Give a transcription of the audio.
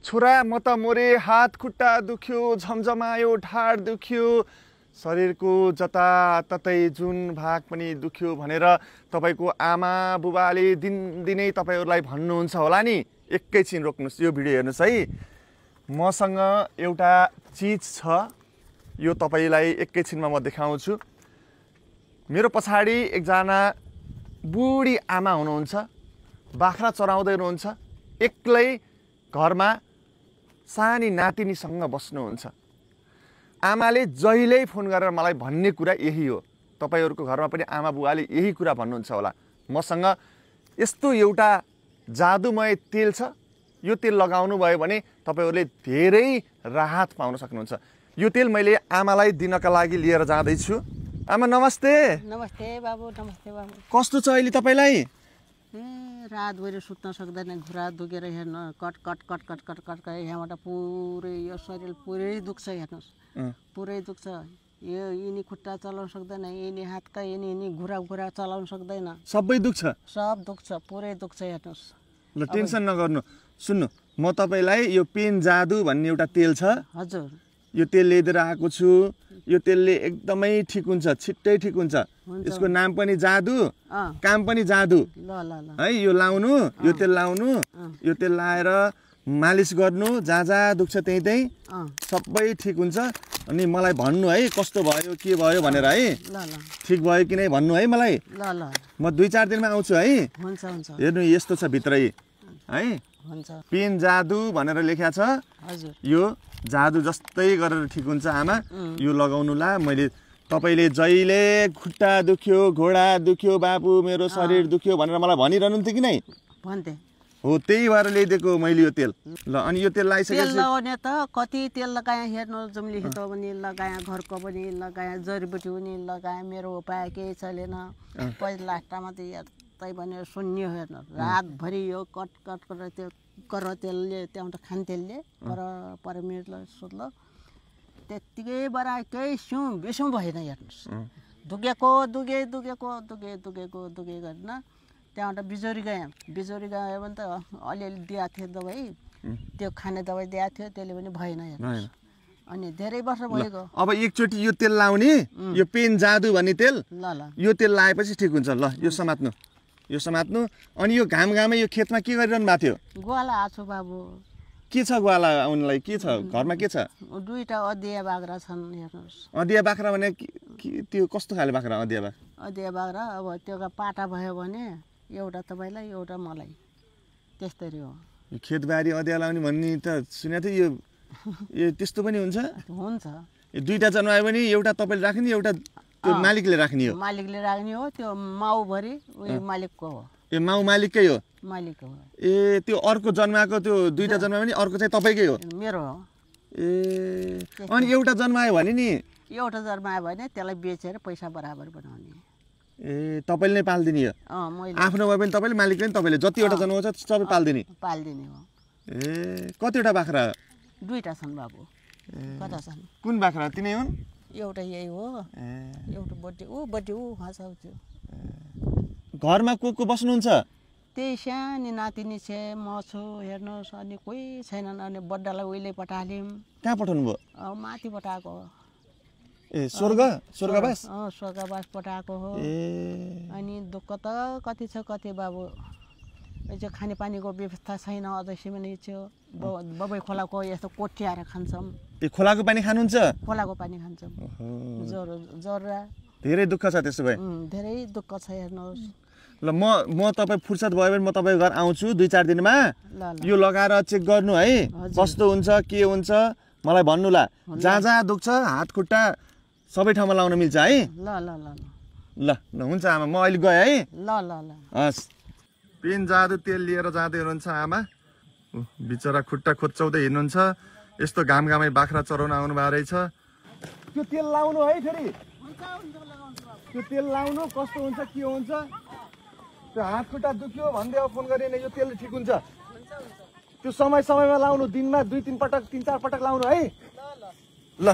छोरा म त मोरे, हात खुट्टा दुख्यो, झमझमायो, ढाड दुख्यो, शरीरको जताततै जुन भाग पनि दुख्यो भनेर तपाईको आमा बुबाले दिनदिनै तपाईहरुलाई भन्नुहुन्छ होला नि। एकैछिन रोक्नुस्, यो भिडियो हेर्नुस् है। मसँग एउटा चीज छ, यो तपाईलाई एकैछिनमा म देखाउँछु। मेरो पछाडी एकजना बुढी आमा हुनुहुन्छ, बाख्रा चराउँदै हुनुहुन्छ, एक्लै घरमा सानी नातिनीसँग बस्नुहुन्छ। आमाले जहिल्यै फोन गरेर मलाई भन्ने कुरा यही हो। तपाईहरुको घरमा पनि आमा बुवाले यही कुरा भन्नुहुन्छ होला। मसँग यस्तो एउटा जादुमय तेल छ, यो तेल लगाउनु भयो भने तपाईहरुले धेरै राहत पाउन सक्नुहुन्छ। यो तेल मैले आमालाई दिनका लागि लिएर जाँदै छु। आमा नमस्ते। नमस्ते बाबु, नमस्ते बाबु। कस्तो छ अहिले तपाईलाई? रातभरि सुत्न सक्दैन, घुरा दुखेर हेर्न cut cut cut cut cut cut cut यहाँबाट पुरै यो शरीर पुरै दुख्छ, हेर्नुस् पुरै दुख्छ। यो यिनी खुट्टा चलाउन सक्दैन, यिनी हातका यिनी घुरा घुरा चलाउन सक्दैन, सबै दुख्छ, सब दुख्छ, पुरै दुख्छ, हेर्नुस्। ल टेन्सन नगर्नु। सुन्नु, म तपाईलाई यो पेन जादु भन्ने एउटा तेल छ, हजुर, यो तेल लिएर आएको छु। यो तेलले एकदमै ठीक हुन्छ, छिट्टै ठीक हुन्छ। यसको नाम पनि जादु, काम पनि जादु। ल ल ल है, यो लाउनु, यो तेल लाउनु, यो तेल लाएर मालिस गर्नु, जहाँ जहाँ दुख्छ त्यही त्यही सबै ठीक हुन्छ। अनि मलाई भन्नु है कस्तो भयो, के भयो भनेर है। ल ल ठीक भयो कि नै भन्नु है मलाई। ल ल म 2-4 दिनमा आउँछु है। हुन्छ हुन्छ, हेर्नु यस्तो छ भित्रै है, हुन्छ। पेन जादु भनेर लेख्या छ। हजुर, यो जादु जस्तै गरेर ठीक हुन्छ आमा। यो लगाउनुला। मैले तपाईले जहिले खुट्टा दुख्यो, घोडा दुख्यो, बाबु मेरो शरीर दुख्यो भनेर मलाई भनिरहनुहुन्थ्यो कि नै? भन्थे हो, त्यही भएर ल्याइदिएको मैले यो तेल। ल अनि यो तेल तेल लगाइसकेपछि लगाउने त कति तेल लगाएँ, हेर्नु जुम्ली खेतो पनि लगाएँ, घरको पनि लगाएँ, जडीबुटी पनि लगाएँ, मेरो उपाय केही चलेन। पहिला लास्टमा त यतै भनेर सुन्यो, हेर्नु रातभरि यो कट कट गरेर त्यो कर तेलले त्यहाँबाट खाने तेलले पर मिर्लो सोध्लो त्यत्तिकै बरा केही सिउँ बिसौँ भएन, हेर्नुहोस्। दुखेको दुखे दुखेको दुखे दुखेको दुखे गरेन। त्यहाँबाट बिजोरी गएँ, बिजोरी गयो भने त अलिअलि दिएको थियो दबाई, त्यो खाने दबाई दिएको थियो, त्यसले पनि भएन, हेर्नुहोस्। अनि धेरै वर्ष भइगयो। अब एकचोटि यो तेल लाउने, यो पेन जादु भन्ने तेल, ल ल यो तेल लाएपछि ठिक हुन्छ। ल यो समात्नु, यो समात्नु। अनि यो घाममा यो खेतमा के गरिरहनु भएको थियो? गुवाला आछु बाबु। के छ गुवाला आउनलाई? के छ घरमा? के छ? 2टा अदिया बाख्रा छन्, हेर्नुहोस्। अदिया बाख्रा भने त्यो कस्तो खाले बाख्रा? अदिया बाख्रा, अदिया बाख्रा अब त्यो पाटा भयो भने एउटा तपाईँलाई एउटा मलाई, त्यस्तरी हो। यो खेतबारी अदिया लाउने भन्ने त सुनेको थिएँ। यो त्यस्तो पनि हुन्छ? हुन्छ। यो 2टा जन्मायो भने एउटा तपाईँले राख्ने, एउटा त्यो मालिकले राख्ने हो? मालिकले राख्ने हो, त्यो माउभरि उयो मालिकको हो। यो माउ मालिककै हो? मालिक हो। ए त्यो अर्को जन्माएको त्यो 2टा जन्मायो भने अर्को चाहिँ तपाईँकै हो? मेरो हो। ए अनि एउटा जन्मायो भने नि? एउटा जन्मायो भने त्यसलाई बेचेर पैसा बराबर बनाउने। ए तपाईँले नै पालिदिने हो? मैले आफ्नो भए पनि तपाईँले, मालिक पनि तपाईँले, जतिवटा जन्माउँछ सबै पालिदिने? पालिदिने हो। ए कतिवटा बाख्रा? 2टा छन् बाबु। कता छन्? कुन बाख्रा? तिनै हुन्? एउटा यही हो, एउटा बड्डी ऊ हँसाउँछु। घरमा को बस्नुहुन्छ? त्यही सानो नातिनी छ, म छु, हेर्नुहोस्। अनि कोही छैनन्। अनि बड्डालाई उहिले पठाल्यौँ। कहाँ पठाउनु भयो? माथि पठाएको हो। ए स्वर्गवास? स्वर्गवास पठाएको हो। अनि दुःख त कति छ कति बाबु। यो खानेपानीको व्यवस्था छैन अझैसम्म। यो बबै खोलाको यस्तो कोठ्याएर खान्छौँ। ए खोलाको पानी खानुहुन्छ? खोलाको पानी खान्छौँ। जरा धेरै दुःख छ त्यसो भए? धेरै दुःख छ, हेर्नुहोस्। ल म तपाईँ फुर्सद भयो भने म तपाईँको घर आउँछु 2-4 दिनमा। ल यो लगाएर चेक गर्नु है, कस्तो हुन्छ के हुन्छ मलाई भन्नुला। जहाँ जहाँ दुख्छ हात खुट्टा सबै ठाउँमा लाउन मिल्छ है? ल ल ल ल ल हुन्छ आमा, म अहिले गएँ है। ल ल ल हस्। पेन जादु तेल लिएर जाँदै हुनुहुन्छ आमा। बिचरा खुट्टा खोच्चाउँदै हिँड्नुहुन्छ। यस्तो घाममै बाख्रा चराउन आउनु भएको रहेछ। त्यो तेल लाउनु है फेरि। त्यो तेल लाउनु कस्तो हुन्छ के हुन्छ? त्यो हात खुट्टा दुख्यो भन्दै फोन गरेन, यो तेलले ठिक हुन्छ। त्यो समयमा लाउनु, दिनमा 2-3 पटक 3-4 पटक लाउनु है। ल